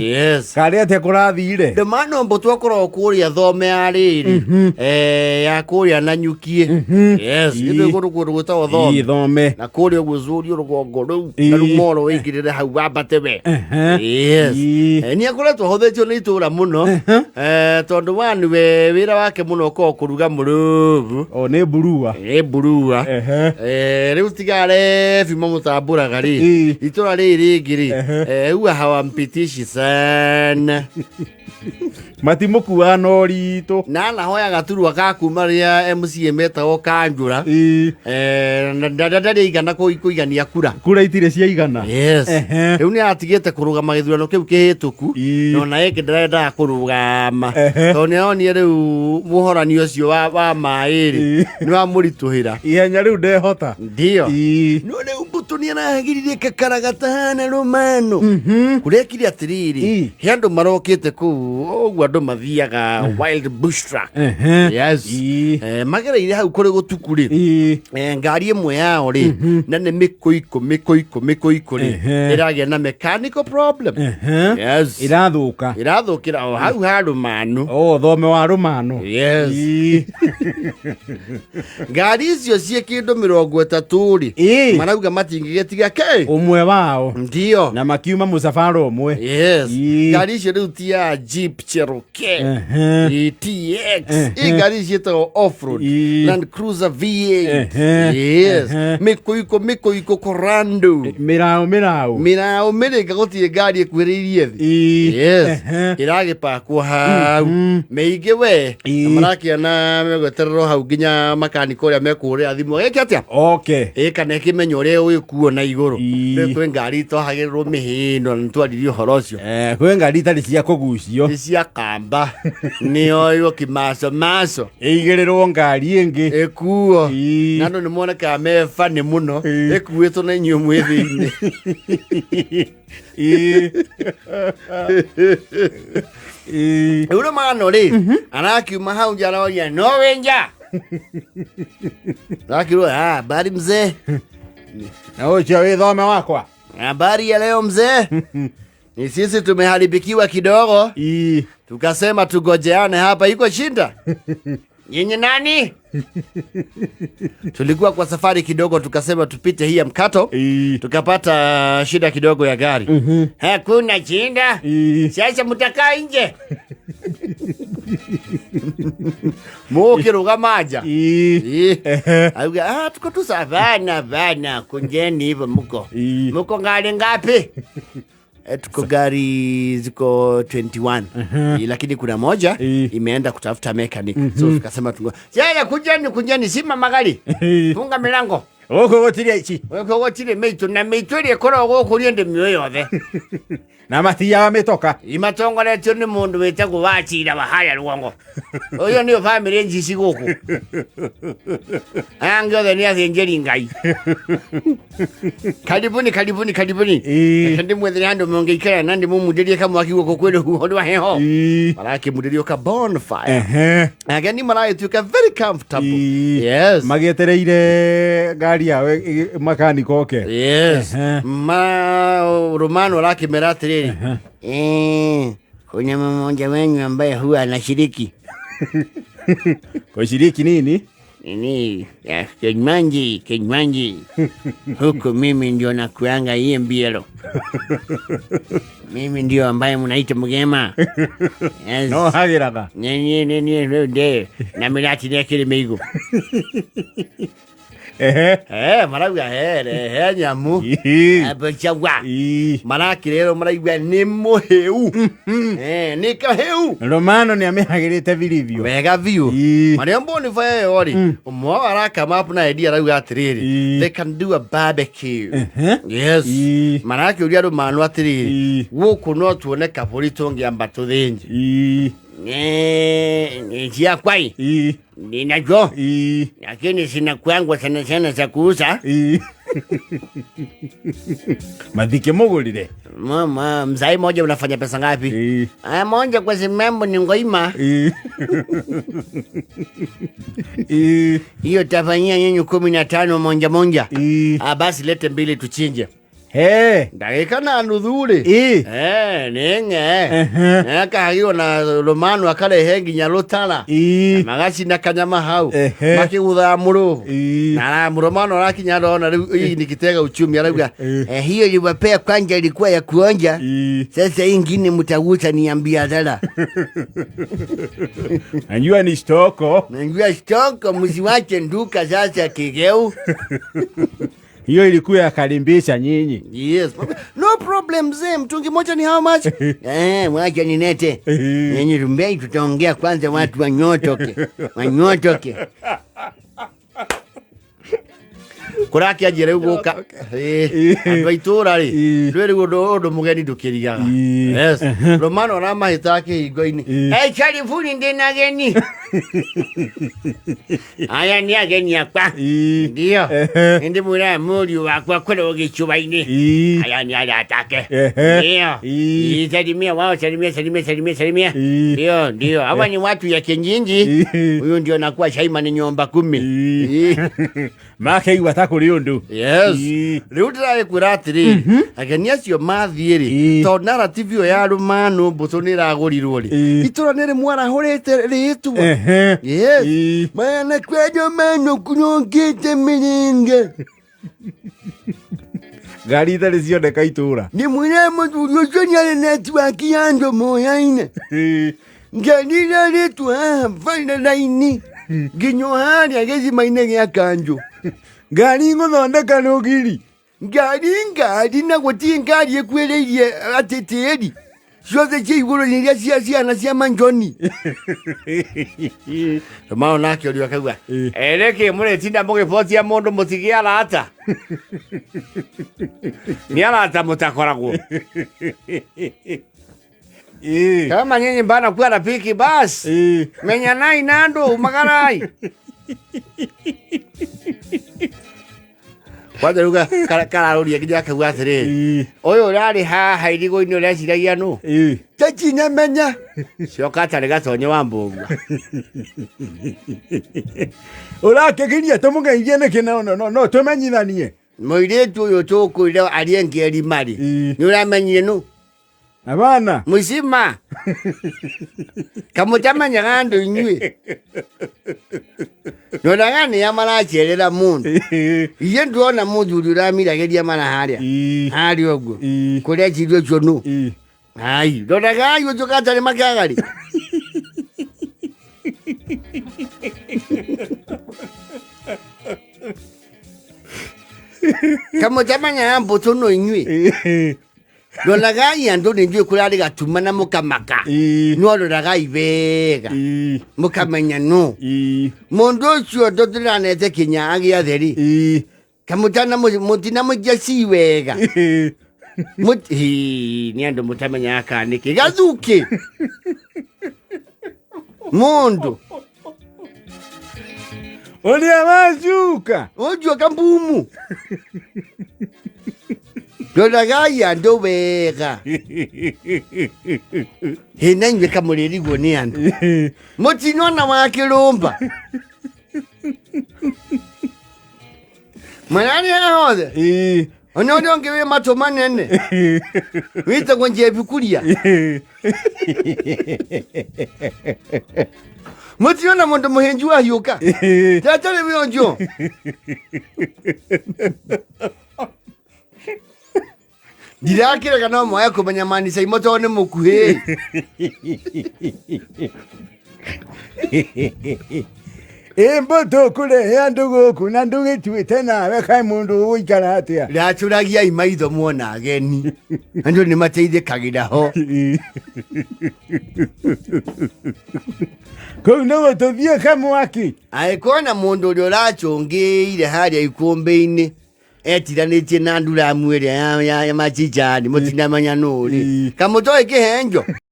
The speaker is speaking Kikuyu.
Yes. Karĩ atĩa kũrathire? Ndemano mbũtũ akoragwo kũrĩa thome ya rĩrĩ ya kũrĩa Nanyukie. Yes. Gĩthĩ kũndũ kũndũ gwĩtagwo Ii, thome. Thome. Na kũrĩa ũguo cũrio rũgongo rũu Ii. na rĩu moro wĩingĩrĩre hau wambate we. Yes. Ii. Nĩ akoretwo ahũthĩtio nĩ itũra mũno tondũ wa nĩwe wĩra wake mũno ũkoragwo kũruga mũrũbu. O nĩ mburua. Nĩ mburua. Rĩu tigare bima mũtambũraga rĩ Ii. itũra rĩrĩ rĩngĩ rĩ huwa hawampitishi sana. Matimũkuaga na ũritũ. Na anahoya gaturwa ka kuma rĩa MCA metagwo kanjũra. Na ndarĩ aigana kũigania kura. Kura itirĩ ciaigana. Yes. Rĩu nĩ atigĩte kũrũgama gĩthurano kĩu kĩhĩtũku. No na ĩngĩ ndarendaga kũrũgama tondũ nĩ aronire rĩu mũhorani ũcio wa maĩ rĩ nĩ wamũritũhĩra. Ihenya rĩu ndehota. Ndio. No rĩu mbũtũ nĩ arahagiririe kakara gatahana rũmano kũrekire atĩrĩrĩ. He andũ marokĩte kũu ũguo andũ mathiaga wild bush track. Yes. Magereire hau kũrĩ gũtuku rĩ. Ngari ĩmwe yao rĩ na nĩ mĩkũikũ mĩkũikũ mĩkũikũ rĩ ĩragĩa na mechanical problem. Yes. Ĩrathũka. Ĩrathũkĩra o hau ha rũmanu. O thome wa rũmano. Yes. Ngari icio ciĩ kĩndũ 30 rĩ marauga matingĩgĩtiga kĩ Ũmwe wao. Ndio. Na makiuma mũcabara ũmwe. Yes. Ngari icio rĩu ti ya Jeep Cherokee TX. Ĩ ngari ici ciĩtagwo off-road Land Cruiser V8. Yes. Mĩkũikũ mĩkũikũ korando. Mĩraũ mĩraũ. Mĩraũ mĩrĩnga gũtirĩ ngari ĩkuhĩrĩirie thĩ. Yes. Ĩragĩpakwo hau mĩingĩ we. Na marakĩona megwetererwo hau nginya makaniko ũrĩa mekũhũrĩra thimũ gĩke atĩa. Ĩ kana ĩkĩmenya ũrĩa ũgĩkuo na igũrũ. Rĩu kwĩ ngari itohagĩrĩrwo mĩhĩndo na nĩtwaririe ũhoro ũcio. Kwĩ ngari itarĩ cia kũgucio. Nĩ cia kamba nĩoywo kĩmaco maco. Ĩigĩrĩrwo ngari ĩngĩ. Ĩkuo. Na andũ nĩ monekaga me bani mũno. Ĩkuĩtwo na inyuĩ mwĩ thĩinĩ. Rĩu rũmano rĩ arakiuma hau nja aroria no wĩ nja. Arakirwo habari mzee. Na ũcio wĩ thome wakwa. Habari ya leo mzee. Ni sisi tumeharibikiwa kidogo. Tukasema tugojeane hapa iko shinda. Nyinyi nani? Tulikuwa kwa safari kidogo tukasema tupite hii ya mkato. Tukapata shida kidogo ya gari. Hakuna shinda. Sasa mtakaa nje. Mukiruga maja. Auga, tuko tu savana bana kunjeni hivyo mko. Mko gari ngapi? Tuko gari ziko 21. Lakini kuna moja imeenda kutafuta mechanic. So tukasema tungo. Sasa kunjeni kunjeni sima magari. Funga milango. Gũkũ gũtirĩ aici. Gũkũ gũtirĩ mĩitũ na mĩitũ ĩrĩa ĩkoragwo gũkũ niĩ ndĩmĩũĩ yothe. Na matiyaga mĩtoka. Imatongoretio nĩ mũndũ wĩtagwo Wachira wa harĩa rũgongo. Ũyũ nĩyo bamĩrĩ njici gũkũ. Aya angĩ othe nĩ athĩnjĩri Ngai. Karibuni karibuni karibuni. Reke ndĩmwethere handũ mũngĩikara na ndĩmũmundĩrie kamwaki gũkũ kwĩ rũhuho rwa heho. Marakĩmundĩrio ka bonfire. Ageni maragĩtuĩka very comfortable. Yes. Magĩetereire ngari yao makanika oke. Yes. Ma Romano arakĩmera atĩrĩrĩ. Kuna mmoja wenyu ambaye huwa anashiriki. Kushiriki nini? Nini? Kinywanji, kinywanji. Huku mimi ndio nakuanga hii mbielo. Mimi ndio ambaye mnaita mgema. Yes. No hagiraga. Nini nini ndio na mirati nekire meigo. Marauga he nyamu. Abachawa. Marakirero maraigua nĩ mũhĩu. Nĩ kahĩu. Romano nĩ amĩhagĩrĩte vilivyo. Wega biũ. Marĩa bonfire ĩyo rĩ, ũmwe wao arakama up na idea arauga atĩrĩrĩ, they can do a barbecue. Yes. Marakĩũria Romano atĩrĩrĩ, gũkũ no tuone kabũri tũngĩamba tũthĩnje. Ciakwa ĩ ninacho lakini sina kwangu sana sana za kuuza. Mathikĩmũgũrire. Mama, mzai moja unafanya pesa ngapi? Aya moja kwa simambo ni ngoima. Hiyo tafanyia nyenyu 15 moja moja. Basi lete mbili tuchinje. He. Ndagĩka na nuthu rĩ. Ĩ. Eh, nĩ ng'e. Ehe. Akahagirwo na Romano akarehe nginya rũtara. Ĩ. Magacina kanyama hau. Ehe. Makĩgũthaga mũrũgũ. Ĩ. Na Romano arakinya ndona rĩu hii ni kitega uchumi arauga Eh. eh, hiyo iliwapea kwanza ilikuwa ya kuonja. Ĩ. Sasa hii ingine mtagusa ni ya biashara. Najua ni stoko. Najua stoko msiwache nduka sasa kigeu. Hiyo ilikuwa ya karimbisha nyinyi. Yes. No problem mzee, mtungi moja ni how much? Eh, wacha ninete. Nyinyi rumbei tutaongea kwanza watu wanyotoke. Wanyotoke. Kũrakĩanjia rĩu gũka. Ĩ, andũ a itũũra rĩ, Ĩ. ndũĩ rĩu ũndũ mũgeni ndũkĩrigaga. Ĩ. Yes. Romano aramahĩtaga kĩhingo-inĩ. Ĩ. Hey, karibuni ndĩna ageni. Aya nĩ ageni akwa. Ĩ. Ndio. Ehe. Nĩndĩmwĩraga mũriũ wakwa akoragwo gĩcũa-inĩ. Ĩ. Aya ni arata ake. Ehe. Ndio. Ĩ. Ĩ, Salimia wao, salimia, salimia, salimia, salimia. Ĩ. Ndio, ndio. Hawa ni watu ya kijiji. Ĩ. Huyu ndio nakuwa Shaima ni nyumba kumi. Ĩ. Ĩ. Makeigua ta kũrĩ ũndũ. Yes. Ĩ. Rĩu ndĩragĩkwĩra atĩrĩrĩ, ageni acio mathiĩ rĩ, Ĩ. tondũ narrative ĩyo ya Romano mbũtũ nĩ ĩragũrirwo rĩ, Ĩ. itũra nĩ rĩmwarahũrĩte rĩtwa. Ehe. Yes. Ĩ. Mana kwa Romano kũrongĩte mĩrĩnga. Ngari itarĩ cioneka itũra. Nĩ mwĩra mũthuri ũcio nĩ arĩ netiwaki ya andũ moyaine. Ĩ. Ngarira rĩtwa haha barabara-inĩ nginya harĩa gĩcima-inĩ gĩa kanjũ. Ngari ngũthondeka rũgiri. Ngari ngari na gũtirĩ ngari ĩkuĩrĩirie atĩ tĩri ciothe cia igũrũ nĩ iria cia ciana cia manjoni. Romano nake ũrĩa akauga Ĩ. nĩkĩ mũrĩtinda mũgĩbotia mũndũ mũtigĩ arata nĩ arata mũtakoragwo Ĩ. kama nyinyi mbana kuwa rafiki basi Ĩ. menyanai na andũ umagarai kwanza rĩu kararũria nginya akauga atĩrĩrĩ Ĩ. ũyũ ũrarĩ haha irigũ-inĩ ũreciragia nũ Ĩ. tacinamenya coka atarĩ gatonye wa mbũgua Ũrakĩgiria tũmũgeithie nĩkĩ no no no no tũmenyithanie. mũirĩtu ũyũ tũkwĩra arie ngeri marĩ Ĩ. nĩ ũramenyire nũ Abana. mũcima kamũtamenyaga andũ inyuĩ ndonaga nĩa maracerera mũndũ Ĩ. iye ndona mũthuri ũramiragĩria mara harĩa Ĩ. harĩa ũguo Ĩ. kũrĩa cirio ũcio nũ Ĩ. ai ndonagai ũcio gatarĩ makĩagarĩ kamũtamenyaga mbũtũ no inyuĩ Ĩ. ndonagai andũ nĩ njũĩ kũrarĩ gatuma na mũkamaka Ĩ. no roragai wega Ĩ. mũkamenya nũ Ĩ. mũndũ ũcio ndũndĩranete kinya agĩatheri Ĩ. kamũtana mũtinamũikia ci wega Ĩ. Hii, nĩ andũ mũtamenyaga kana nĩkĩ gathukĩ mũndũ Ũrĩa wacuka. ũcio kambumu ndoragai andũ wega hĩna inyuĩ kamũrĩrigwo nĩ andũ Ĩ. mũtinona wa kĩrũmba mwararĩ haha hothe Ĩ. ona ũrĩa ũngĩ wĩ matũ manene wĩtagwo njebikuria Ĩ. mũtinona mũndũ mũhĩnju wahiũka Ĩ. tatarĩ wĩonjo ndirakĩrega no moya kũmenya manicaimo tondũ nĩ mũkuhĩ Ĩ mbũtũ kũrehe andũ gũkũ na ndũgĩtuĩte nawe kaĩ mũndũ ũgũikara atĩa. racũragiai maitho muona ageni andũ nĩ mateithĩkagĩra ho Ĩ. Kũu nĩguo tũthiĩ kamwaki. angĩkorwo na mũndũ ũrĩa ũracũngĩire harĩa ikũmbĩ-inĩ etiranĩtie na nduramu ĩrĩa ya machichani mũtinamenya nũ rĩ Ĩ. kamũtoĩ kĩhenjo.